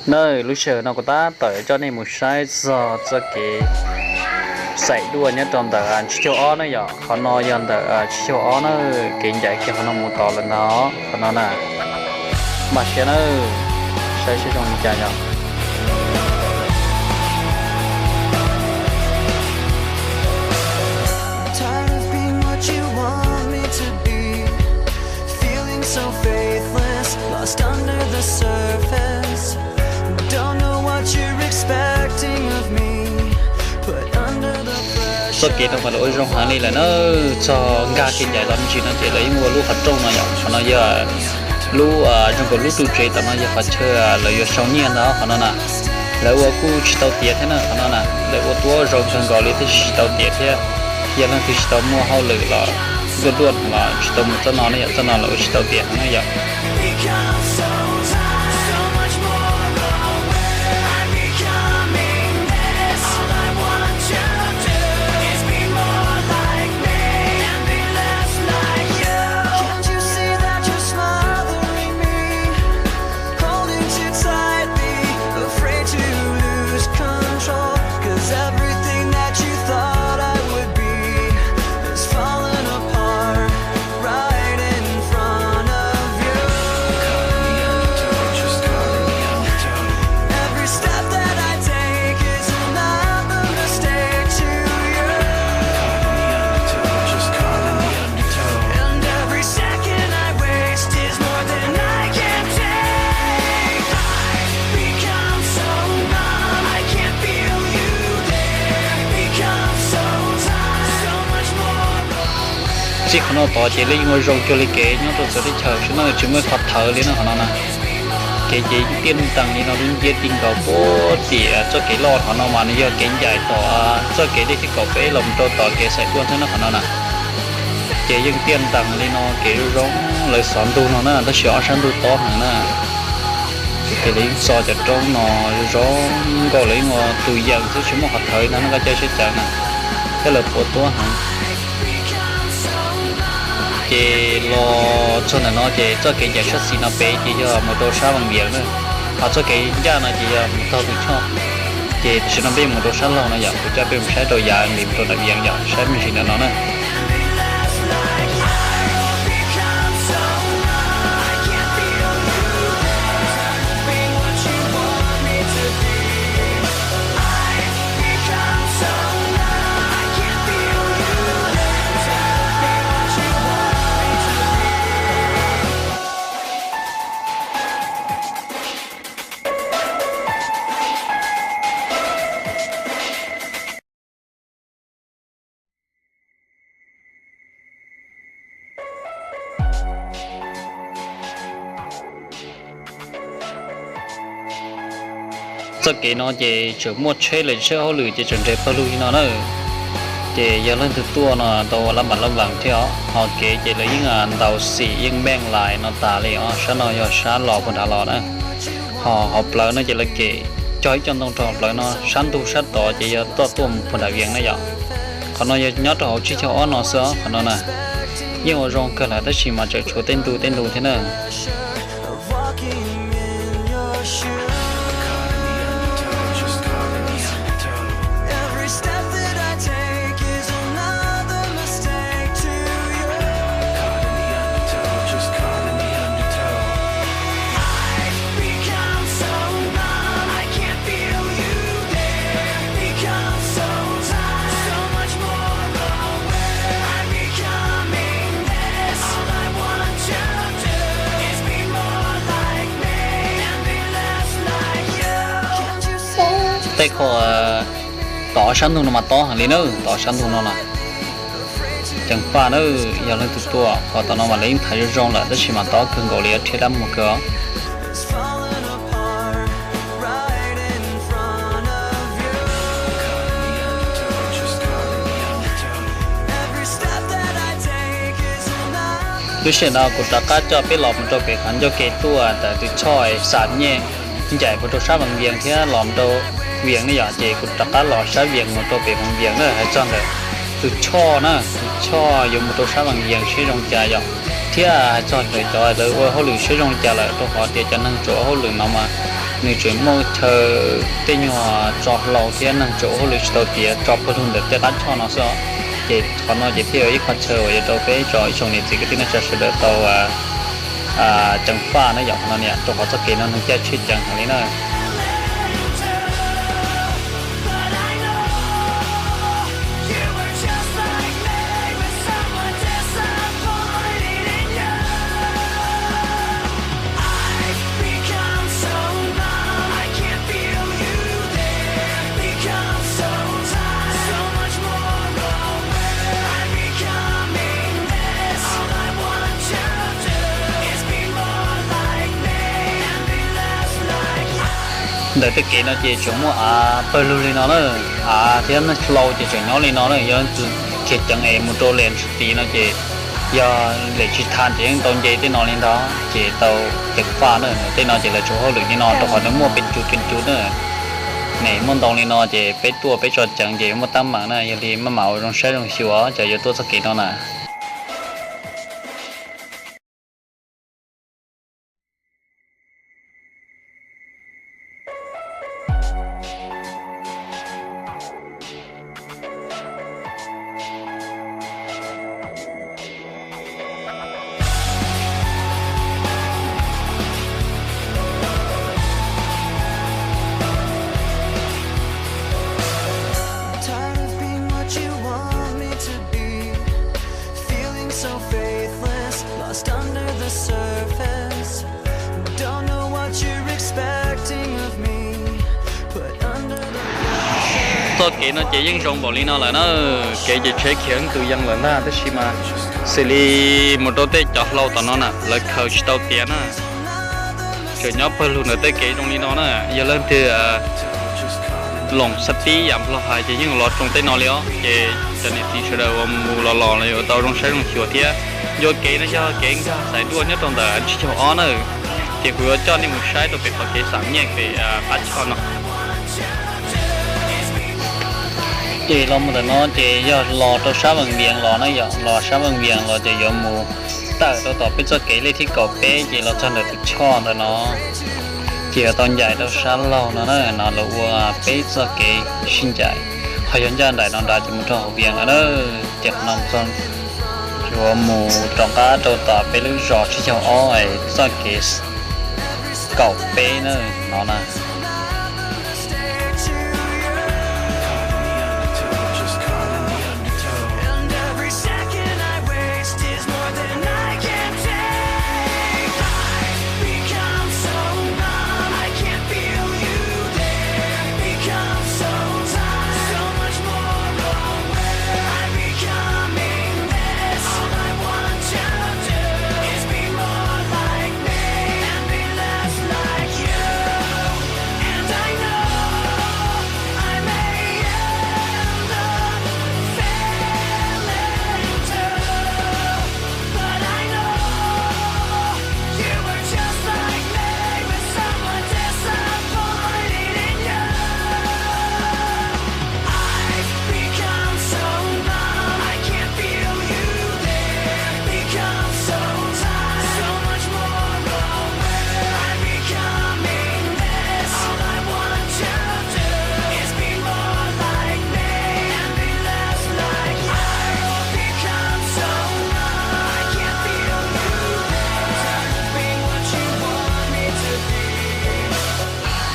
Na, lub sij hawm no kuv tab tom coj nej mus saib txog txoj kev xaim duaj nyob rau ntawm tsib caug ob na yom. Qhov no yog ntawm tsib caug ob na, kev ncaim kiag qhov no mus tod lawm ntag. Qhov no na, npaj siab na, saib seb zoo li cas yom. Txoj kev no mas lawv ua zoo heev li lawm na, txog nkag kev ncaim los me ntsis no ces lawv yeej ua lub qhov rooj no yom. Qhov no yog lub, zoo nkaus lub ru tsev tom no yog qhov chaw lawv yuav sau nyiaj ntag qhov no na. Lawv ua kuj tsis tau tiav thiab na qhov no na, lawv ua tuab zoo kawg nkaus li thiab tsis tau tiav thiab. Yog leej twg tsis tau muaj hauj lwm los luaj luaj los tsis tau mus txoj no ne yom, txoj no lawv ua tsis tau tiav heev na yom. Txij qhov no tod ces lawv yeej ua zoo cuag li kev nyob rau txawv teb chaws xwb na, tsis muaj ib qho thawv li na qhov no na. Kev ces tiaj ntees li no dub nciab ti nkaus puag tim txoj kev loj qhov no mas nws yog kev ncaim tom txoj kev dej thib kaum peb los mus rau tom kev xaim duaj thiab na qhov no na. Ces yeej tiaj ntees li no kev zoo zoo, lawv xov ntug no na tab sis ob sab ntug tob heev na. Ces lawv yeej txo cov roob no zoo nkauj, lawv yeej ua tus yeem xwb tsis muaj qhov thawv no, noj qab caij siab cawv na, thiab lawv puas tuab heev. Ces los txog ntawm no ces txoj kev ncaim sab xis no pem ces yog mus rau sab Vaj Vias na, ho txoj kev ncaj no ces yog mus taug tus choj. Ces tam sim no peb mus rau sab laug no yom, kuv coj peb mus saib rau yav nqis mus rau nram Vias yom, saib me ntsis ntawm no na. Txoj kev no ces tseem muaj tsheb lawv tsheb hauj lwm ces tseem nres pawg lug li no na. Ces yog leej twg tuaj no tau lab npam lab npaas thiab os. Ho kev ces lawv yeej ntaus xim yeej npeej lais no tas li os. Sab no yog sab los puag nrad los na. Ho hauv plawv no ces lawv kem cog ib co ntoo rau hauv plawv no, sab ntug sab tod ces yog toj tuaj mus puag nram Vias na yom. Qhov no yog nyob rau hauv tsib caug ob no xwb os, qhov no na. Yeej ua zoo kawg lawm tab sis mas tseem tshuav tej ntu tej ntu thiab na. Tej qho tod sab ntug no mas tob heev li na, tod sab ntug no na. Ceev faj na, yog leej twg tuaj qhov tom no mas lawv yeej thaiv zoo zoo lawm tab sis mas tob kawg nkaus li, rhiab dab muag kawg os. Lub sij hawm no kuv rov qab coj peb los mus rau pem qhov ncauj ke tuaj ntawm tus choj xam nyej ncaim mus rau sab Vaj Vias thiab los mus rau Vias ne yom, ces kuv rov qab los sab Vias mus rau pem Vaj Vias na. Hais txog ntawm tus choj na, tus choj yuav mus rau sab Vaj Vias seb zoo li cas yom, thiab hais txog ntawm cov lawv ua hauj lwm seb zoo li cas lawm, rau qhov tias cov neeg tsuas ua hauj lwm no mas nws tseem muaj chaw tej nyuag tso hlau thiab neeg tseem ua hauj lwm tsis tau tiav tso pawg lug ntawm tej qab choj no xwb os. Ces qhov no ces thiaj yog ib qho chaw uas yuav rau peb tso ib tsoom niam txiv kwv tij neej tsa sawv daws tau ceev faj na yom. Qhov no niam rau qhov txoj kev no neeg caij tsheb ceev heev li na. Ntawm tej kev no ces tseem muaj av pawg lug li no na, av thiab neeg hlau ces tseem nyob li no na. Yog leej twg khiav ceev es mus rau lem tid no ces yog lem tsis tau ces yeej tau nce tej no li ntawd ces tau ceev faj na. Tej no ces lawv tseem ua hauj lwm li no rau qhov nws muaj pes tsawg pes tsawg na. Nws muaj ntau li no ces peb tuaj peb tso ceev ces yuav muaj teeb meem na, yog li maj mam ua zoo saib zoo xyuas cov yuav tuaj txoj kev no na. Txoj kev no ces yeej zoo npaum li no lawm na, kev ces tsheb khiav tus yees lawm ntag tab sis mas xws li mus rau tej cov hlau tom no na lawv khaws tsis tau tiav na. Tseem nyob pawg lug ntawm tej kev zoo li no na, yog leej twg loos xab tib yam nplog hais ces yeej los tsoo tej no li os. Ces cov niam txiv sawv daws uas mus los los los yuav tau zoo saib zoo xyuas thiab. Ncua kev no yog kev nkag xaiv duaj nyob rau ntawm tsib caug ob na, ces kuv yuav coj nej mus saib rau pem qhov kev xam nyiaj pem qab choj no. Ces los mus ntawm no ces yog los rau sab Veej Vias los na yom, los sab Veej Vias los ces yuav mus tawm rau tom peb txoj kev lej thib kaum peb ces los txog ntawm tus choj ntawm no ces yuav tau ncaim rau sab laug no na, no lawv ua peb txoj kev sib ncaim. Ho yog ncaj nraim no nrad ces mus rau hauv Vias lawm na. Ces qhov no yuav mus rov qab rau tom peb lub zos tsib caug ob txoj kev kaum peb na no na.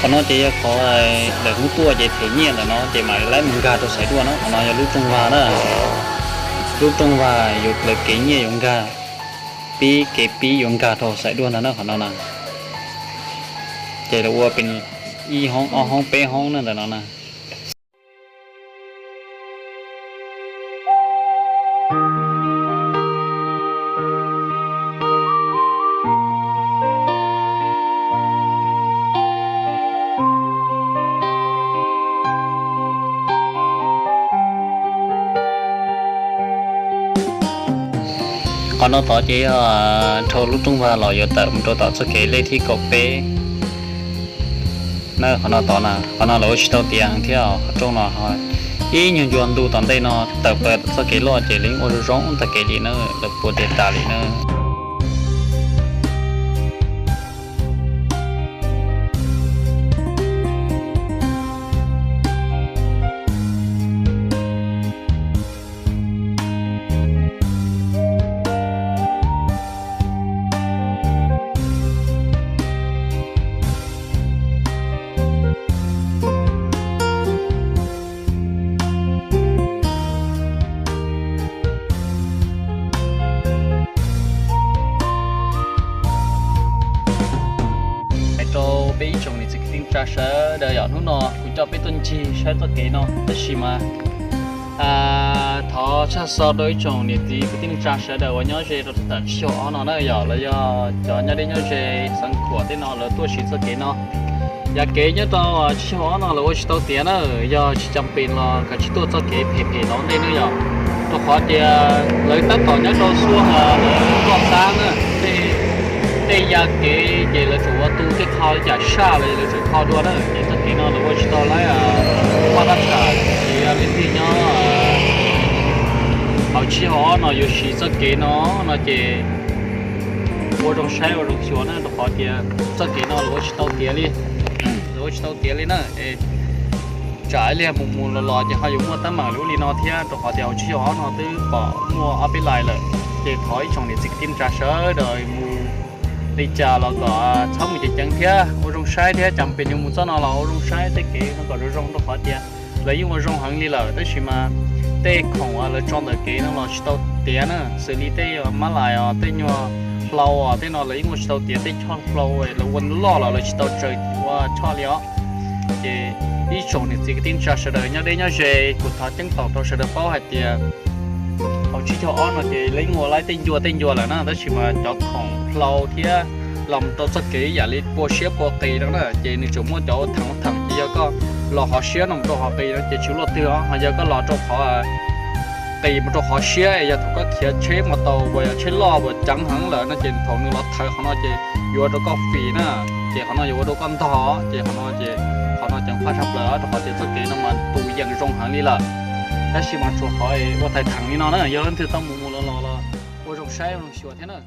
Qhov no ces yog qhov lawv hnub tuaj ces them nyiaj ntawm no ces mam li laib mus nkag rau Xaiv Duaj no. Qhov no yog lub rooj vag na, lub rooj vag yuav lawv kev nyiaj yuav nkag, pib kev pib yuav nkag rau Xaiv Duaj ntag na qhov no na. Ces lawv ua pes ib hoob ob hoob peb hoob na ntawm no na. Qhov no tod ces yog dhau lub rooj vag los yuav tawm mus rau tom txoj kev lej thib kaum peb na. Qhov no tod na, qhov no lawv ua tsis tau tiav thiab qhov rooj no. Ib nyuag ncua ntu tom ntej no tawm plaws txoj kev loj ces lawv yeej ua zoo zoo tag kev li na, lawv puas tiav tas li na. Peb ib tsoom niam txiv kwv tij neej tsa sawv daws yom, hnub no kuv coj peb tuaj ncig saib txoj kev no tab sis mas thov tshaj xov rau ib tsoom niam txiv kwv tij neej tsa sawv daws uas nyob ze rau tam tsib caug ob no na yom, los yog cov nyob deb nyob ze xeev Khuam tej no lawv tuaj siv txoj kev no. Yav kev nyob rau tsib caug ob no lawv ua tsis tau tiav na, yog tsis cam pes los kav tsij tuaj txoj kev phem phem los ntej na yom, rau qhov tias lawv tab tom nyob rau xuaj lawv loj xab na, tej yav kev ces lawv tsuas ua tu tej qho li cas saj los lawv tsuas kho dua na, ces txoj kev no lawv ua tsis tau laib. Paj tab sam ces yog leej twg nyob hauv tsib caug ob no yuav siv txoj kev no no ces ua zoo saib ua zoo xyuas na, rau qhov tias txoj kev no lawv ua tsis tau tiav li, lawv ua tsis tau tiav li na. Tsam ib pliag mus mus los los ces ho yuav muaj teeb meem li ub li no thiab, rau qhov tias hauv tsib caug ob no twb pom muaj ob peb lais lawm. Ces thov ib tsoom niam txiv kwv tij neej tsa sawv daws mus li cas los kom txhob mus ceev ceev thiab ua zoo saib thiab, cam pes yuav mus txoj no los ua zoo saib tej kev no kom zoo zoo, rau qhov tias lawv yeej ua zoo heev li lawm tab sis mas tej khoom uas lawv tso ntawm kev no los tsis tau tiav na, xws li tej mab lais os, tej nyuag hlau os, tej no lawv yeej ua tsis tau tiav, tej choj hlau lawv ua loj los lawv tsis tau tsaws ua choj li os. Ces ib tsoom niam txiv kwv tij neej tsa sawv daws nyob deb nyob ze, kuv thov ceeb toom rau sawv daws paub hais tias hauv tsib caug ob no ces lawv yeej ua laib tej ncua tej ncua lawm na, tab sis mas cov khoom hlau thiab los rau txoj kev ib yam li pua siab pua qis no na, ces nws tseem muaj cov theem theem, ces yog koj los qhov siab no mus rau qhov qis no ces tsis luaj twg os, ho yog koj los rau qhov qis mus rau qhov siab, yog thaum koj khiav tsheb mos taus uas yog tsheb loj uas ceev heev lawm no ces thaum nws los thawv qhov no ces yuav ua rau koj fim na, ces qhov no yuav ua rau koj ntog, ces qhov no ces qhov no ceev faj tshaj plaws, rau qhov tias txoj kev no mas tus yeem zoo heev li lawm. Tab sis mas tsuas qhov ua thaiv theem li no na, yog leej twg tau mus mus los los los ua zoo saib ua zoo xyuas thiab na.